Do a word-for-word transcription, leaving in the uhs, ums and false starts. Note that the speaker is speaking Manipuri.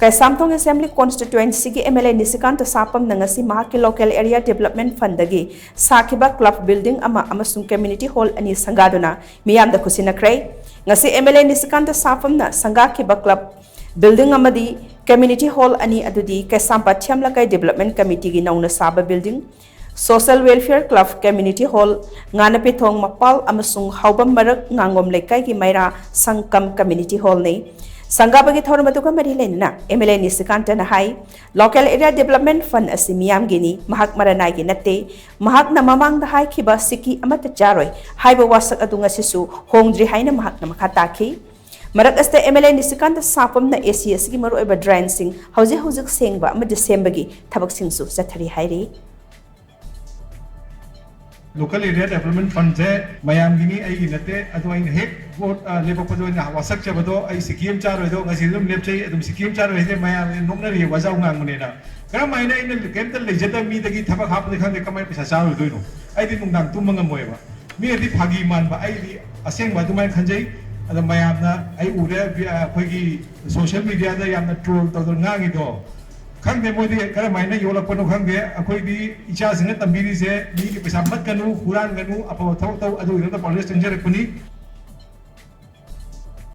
ꯀꯩꯁꯥꯝꯊꯣꯡ ꯑꯦꯁꯦꯝꯕ꯭ꯂꯤ ꯀꯣꯟꯁꯇꯤꯇ꯭ꯋꯦꯟꯁꯤꯒꯤ ꯑꯦꯝ ꯑꯦꯜ ꯑꯦ ꯅꯤꯁꯤꯀꯥꯟꯇ ꯁꯥꯄꯝꯅ ꯉꯁꯤ ꯃꯍꯥꯛꯀꯤ ꯂꯣꯀꯦꯜ ꯑꯦꯔꯤꯌꯥ ꯗꯤꯕꯂꯞꯃꯦꯟ ꯐꯟꯗꯒꯤ ꯁꯥꯈꯤꯕ ꯀ꯭ꯂꯕ ꯕꯤꯜꯗꯤꯡ ꯑꯃ ꯑꯃꯁꯨꯡ ꯀꯝꯃ꯭ꯌꯨꯅꯤꯇꯤ ꯍꯣꯜ ꯑꯅꯤ ꯁꯪꯒꯥꯗꯨꯅ ꯃꯤꯌꯥꯝꯗ ꯈꯨꯠꯁꯤꯟꯅꯈ꯭ꯔꯦ꯫ ꯉꯁꯤ ꯑꯦꯝ ꯑꯦꯜ ꯑꯦ ꯅꯤꯁꯤꯀꯥꯟꯇ ꯁꯥꯄꯝꯅ ꯁꯪꯒꯥꯈꯤꯕ ꯀ꯭ꯂꯕ ꯕꯤꯜꯗꯤꯡ ꯑꯃꯗꯤ ꯀꯝꯃ꯭ꯌꯨꯅꯤꯇꯤ ꯍꯣꯜ ꯑꯅꯤ ꯑꯗꯨꯗꯤ ꯀꯩꯁꯥꯝꯄꯥꯠ ꯊꯤꯌꯥꯝꯂꯀꯥꯏ ꯗꯤꯕꯂꯞꯃꯦꯟ ꯀꯝꯃꯤꯇꯤꯒꯤ ꯅꯧꯅ ꯁꯥꯕ building, social welfare club community hall, ꯉꯥꯅꯄꯤꯊꯣꯡ ꯃꯄꯥꯜ ꯑꯃꯁꯨꯡ ꯍꯥꯎꯕꯝ ꯃꯔꯛ ꯉꯥꯉꯣꯝ ꯂꯩꯀꯥꯏꯒꯤ ꯃꯩꯔꯥ ꯁꯪꯀꯝ ꯀꯝꯃ꯭ꯌꯨꯅꯤꯇꯤ ꯍꯣꯜꯅꯤ꯫ ꯁꯪꯒꯥꯕꯒꯤ ꯊꯧꯔꯝ ꯑꯗꯨꯒ ꯃꯔꯤ ꯂꯩꯅꯅ ꯑꯦꯝ ꯑꯦꯜ ꯑꯦ ꯅꯤꯁꯤꯀꯥꯟꯇꯅ ꯍꯥꯏ, ꯂꯣꯀꯦꯜ ꯑꯦꯔꯤꯌꯥ ꯗꯤꯕꯂꯞꯃꯦꯟ ꯐꯟ ꯑꯁꯤ ꯃꯤꯌꯥꯝꯒꯤꯅꯤ, ꯃꯍꯥꯛ ꯃꯔꯅꯥꯏꯒꯤ ꯅꯠꯇꯦ꯫ ꯃꯍꯥꯛꯅ ꯃꯃꯥꯡꯗ ꯍꯥꯏꯈꯤꯕ "ꯁꯤꯀꯤ ꯑꯃꯠꯇ ꯆꯥꯔꯣꯏ" ꯍꯥꯏꯕ ꯋꯥꯁꯛ ꯑꯗꯨ ꯉꯁꯤꯁꯨ ꯍꯣꯡꯗ꯭ꯔꯤ ꯍꯥꯏꯅ ꯃꯍꯥꯛꯅ ꯃꯈꯥ ꯇꯥꯈꯤ꯫ ꯃꯔꯛ ꯑꯁꯤꯗ ꯑꯦꯝ ꯑꯦꯜ ꯑꯦ ꯅꯤꯁꯤꯀꯥꯟꯇ ꯁꯥꯄꯝꯅ ꯑꯦ ꯁꯤ ꯑꯁꯤꯒꯤ ꯃꯔꯨꯑꯣꯏꯕ ꯗ꯭ꯔꯦꯟꯁꯤꯡ ꯍꯧꯖꯤꯛ ꯍꯧꯖꯤꯛ ꯁꯦꯡꯕ ꯑꯃꯗꯤ ꯁꯦꯝꯕꯒꯤ ꯊꯕꯛꯁꯤꯡꯁꯨ ꯆꯠꯊꯔꯤ ꯍꯥꯏꯔꯤ꯫ ꯂꯣꯀꯦꯜ ꯑꯦꯔꯤꯌꯥ ꯗꯦꯕꯂꯞꯃꯦꯟ ꯐꯟꯁꯦ ꯃꯌꯥꯝꯒꯤꯅꯤ, ꯑꯩꯒꯤ ꯅꯠꯇꯦ꯫ ꯑꯗꯣ ꯑꯩꯅ ꯍꯦꯛ ꯚꯣꯠ, ꯑ, ꯂꯦꯞꯄꯛꯄꯗ ꯑꯣꯏꯅ ꯋꯥꯁꯛꯆꯕꯗꯣ, "ꯑꯩ ꯁꯤꯀꯤ ꯑꯃ ꯆꯥꯔꯣꯏꯗꯣ", ꯉꯁꯤ ꯑꯗꯨꯝ ꯂꯦꯞꯆꯩ꯫ ꯑꯗꯨꯝ ꯁꯤꯀꯤ ꯑꯃ ꯆꯥꯔꯣꯏ ꯍꯥꯏꯁꯦ ꯃꯌꯥꯝꯅ ꯅꯣꯛꯅꯔꯤꯌꯦ, ꯋꯥꯖꯥꯎ ꯉꯥꯡꯕꯅꯦꯅ꯫ ꯀꯔꯝ ꯍꯥꯏꯅ ꯑꯩꯅ ꯀꯩꯝꯇ ꯂꯩꯖꯗꯕ ꯃꯤꯗꯒꯤ ꯊꯕꯛ ꯍꯥꯞꯄꯅꯤ ꯈꯪꯗꯦ, ꯀꯃꯥꯏꯅ ꯄꯩꯁꯥ ꯆꯥꯔꯣꯏꯗꯣꯏꯅꯣ? ꯑꯩꯗꯤ ꯅꯨꯡꯗꯥꯡ ꯇꯨꯝꯕ ꯉꯝꯃꯣꯏꯕ꯫ ꯃꯤꯅꯗꯤ ꯐꯥꯒꯤ ꯃꯥꯟꯕ, ꯑꯩꯗꯤ ꯑꯁꯦꯡꯕ ꯑꯗꯨꯃꯥꯏꯅ ꯈꯟꯖꯩ꯫ ꯑꯗꯣ ꯃꯌꯥꯝꯅ ꯑꯩ ꯎꯔꯦ, ꯚꯤ-, ꯑꯩꯈꯣꯏꯒꯤ ꯁꯣꯁꯤꯌꯦꯜ ꯃꯤꯗꯤꯌꯥꯗ ꯌꯥꯝꯅ ꯇ꯭ꯔꯣꯜ ꯇꯧꯗꯅ ꯉꯥꯡꯉꯤꯗꯣ꯫ ꯈꯪꯗꯦ ꯃꯣꯏꯗꯤ ꯀꯔꯝꯍꯥꯏꯅ ꯌꯣꯜꯂꯛꯄꯅꯣ ꯈꯪꯗꯦ꯫ ꯑꯩꯈꯣꯏꯗꯤ ꯏꯆꯥꯁꯤꯡꯅ ꯇꯝꯕꯤꯔꯤꯁꯦ ꯃꯤꯒꯤ ꯄꯩꯁꯥ ꯃꯠꯀꯅꯨ, ꯍꯨꯔꯥꯟꯒꯅꯨ, ꯑꯐꯕ ꯊꯕꯛ ꯇꯧ, ꯑꯗꯨꯒꯤꯗꯃꯛꯇ ꯄꯥꯎꯖꯦꯜ ꯆꯪꯖꯔꯛꯄꯅꯤ꯫